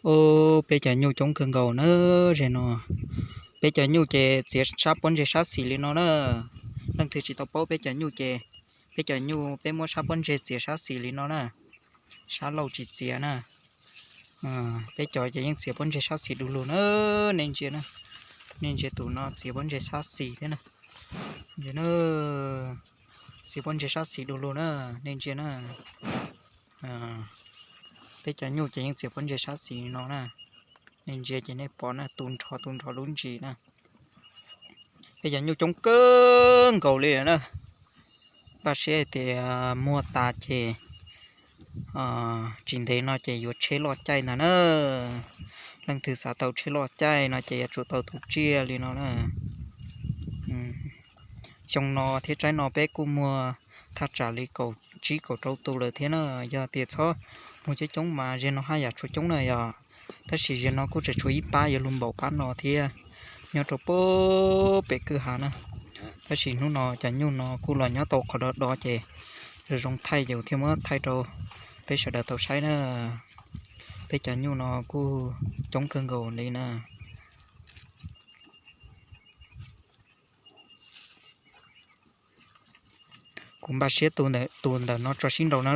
Ub, peb cov nyuj coob kawg nkaus na. Ze no peb cov nyuj ces txiav sab pob ntseg sab xis li no na. Leej twg tsis tau paub peb cov nyuj ces peb cov nyuj peb muab sab pob ntseg txiav sab xis li no na. Sab laug tsis txiav na. Peb cov ces yeej txiav pob ntseg sab xis du lug na. Nej ntsia na, nej ntsia tus no txiav pob ntseg sab xis thiab na. Txiav pob ntseg sab xis du lug na, nej ntsia na. Peb cov nyuj ces yeej txiav pob ntseg sab xis no na. Nej ntsia ces nej pom na, tu nrho tu nrho lub ntsis na. Peb cov nyuj coob kawg nkaus li na. Npaj siab hais tias muag tas ces tsis ntev no ces yuav tsheb loj caij ntag na. Leej twg xav tau tsheb loj caij no ces yuav tsum tau tus tsiaj li no na. Xyoo no thiab tsaib no peb kuj muag thaj tsam li kaum tsib kaum rau tus lawm thiab na. Yog tias txhob muag coob coob mas ze no haj yam tshuav coob na yog. Tab sis ze no kuj tseem tshuav ib pab yuav luag npaum pab no thiab, nyob rau pem kwj ha na. Tab sis hnub no cov nyuj no kuj los nyob tau qhov do do ces zoo zoo thaij yus thiaj muab thaij rau peb sawv daws tau saib na. Peb cov nyuj no kuj coob kawg nkaus li na. Kuv npaj siab tus ntawm no tso sib nraus na.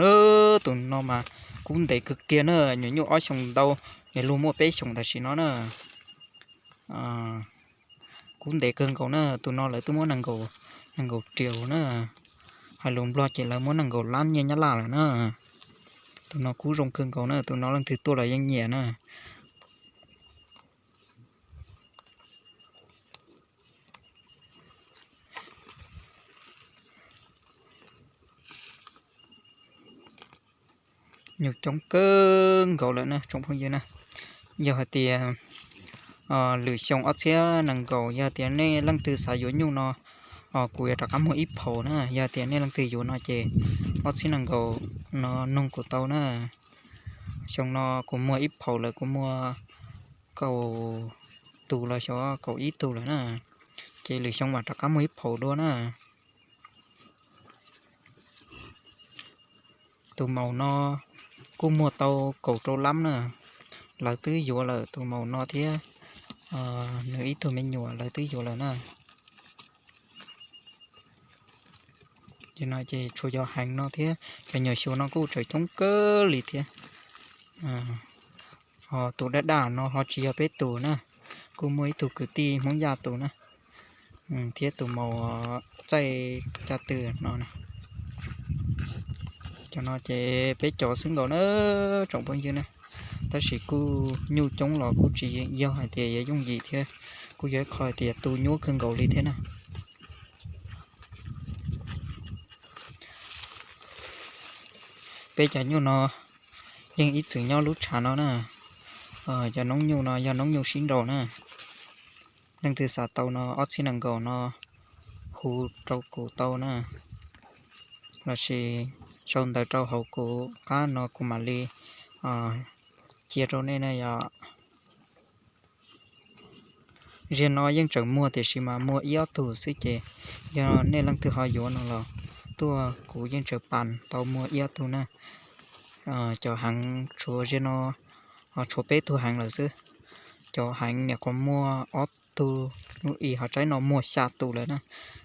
Tus no mas kub ntev kawg kiag na, nyuam nyuj ob xyoos ntau, nyuam luag muaj peb xyoos tam sim no na. Kub ntev kawg nkaus na, tus no lawv twb muab nees nkaum riaus na. Hais lus Nplog ces lawv muab nees nkaum lab nyiaj Nyab Laj lawm na. Tus no kub zoo kawg nkaus na, tus no leej twg tuaj los yeej nyiam na. Nyuj coob kawg nkaus lawm na tsoom phooj ywg na. Yog hais tias lwm xyoo ob txhiab nees nkaum yog tias nej leej twg xav yuav nyuj no, kuv yuav rov qab muag ib phaum na. Yog tias nej leej twg yuav no ces ob txhiab nees nkaum no noog kuv tau na. Xyoo no kuv muag ib phaum lawm, kuv muag kaum tus los xyov kaum ib tug lawm na. Ces lwm xyoo mam rov qab muag ib phaum dua na. Tus maum no kuj muag tau kaum rau lab na. Lawv twb yuav lawm tus maum no thiab nws ib tug me nyuam lawv twb yuav lawm na. Ces no ces tshuav yog heev no thiab, cov nyuam xyuas no kuj tseem coob kawg li thiab. Ho tus daj daj no ho tsis yog peb tus na, kuj muaj ib tug kwv tij Hmoob Yaj tus na, thiab tus maum txaij caj tw no na. Cov no ces peb cov xwb nkaus na tsoom phooj ywg na. Tab sis kuj nyuj coob los kuj tsis yog hais tias yuav yooj yim thiab, kuj yog ib qho hais tias tu nyuaj kawg nkaus li thiab na. Peb cov nyuj no yeej ib txwm nyob lub tshav no na. Cov noob nyuj no yog noob nyuj sib nraus na. Leej twg xav tau no ob txhiab nees nkaum no hu rau kuv tau na, lossis sau ntawv rau hauv kuv qab no kuv mam li cia rau nej na yom. Ziag no yeej tseem muag tiam sis mas muag ib ob tug xwb ces yog nej leej twg ho yuav no los tuaj kuv yeej tseem pas tau muag ib ob tug na. Cov heev tshuav ziag no tshuav peb tug heev lawm xwb. Cov heev niam qhuav muag ob tug, hnub i ho tsaib no muag xya tus lawm na.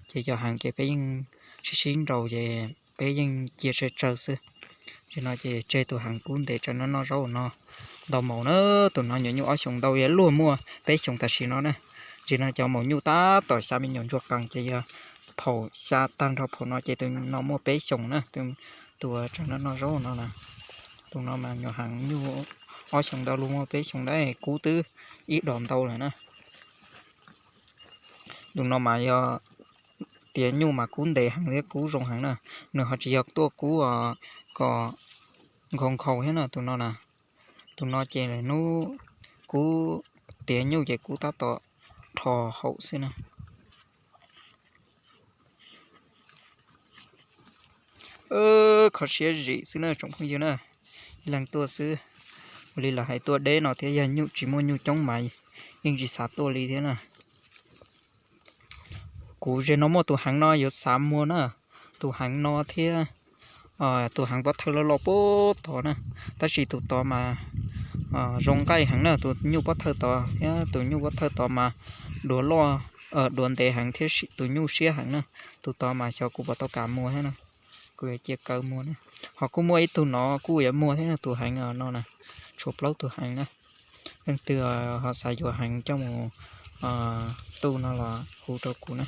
Ces cov heev ces peb yeej sib sib nraus ces peb yeej cia tsawg tsawg xwb. Ziag no ces tseg tus heev kub ntev tsaws noj noj zaub no ntau maum na. Tus no nyuam nyuj ob xyoos ntau, luag muaj peb xyoos tam sim no na. Ziag no cov maum nyuj tab tom xya me nyuam ntsuag qees ces yog phaum xya tag nrho phaum no ces tus no muaj peb xyoos na. Tus tsaws noj noj zaub no na. Tus no mas nyuam heev nyuj ob xyoos ntau, luag muaj peb xyoos ntau, kub twb ib dos ntau lawm na. Tus no mas yog tiav nyuj mas kub ntev heev thiab kub zoo heev na. Nws ho tsis yog tuaj kub kom nkhaus nkhaus thiab na tus no na. Tus no ces hnub kub tiav nyuj ces kub tab tom rho haum xwb na. Kho siab zim xwb na tsoom phooj ywg na. Ib leeg tuaj xwb, ua li lawv hais tuaj deb no thiab, yog nyuj tsis muaj nyuj coob mas yeej tsis xav tuaj li thiab na. Kuv ze no muaj tus heev no yuav xav muag na, tus heev no thiab tus heev pov thawj loj loj puag tod na, tab sis tus tod mas zoo nqaij heev na. Tus nyuj pob thawj tod thiab tus nyuj pob thawj tod mas duav loj, duav ntev heev thiab tus nyuj siab heev na. Tus tod mas xyov kuv puas tau kam muag thiab na. Kuv yuav cia kaw muag na. Ho kuj muaj ib tug no kuj yuav muag thiab na, tus heev no na, tshuav plaub tug heev na. Leej twg ho xav yuav heev coj mus tu no los hu rau kuv na.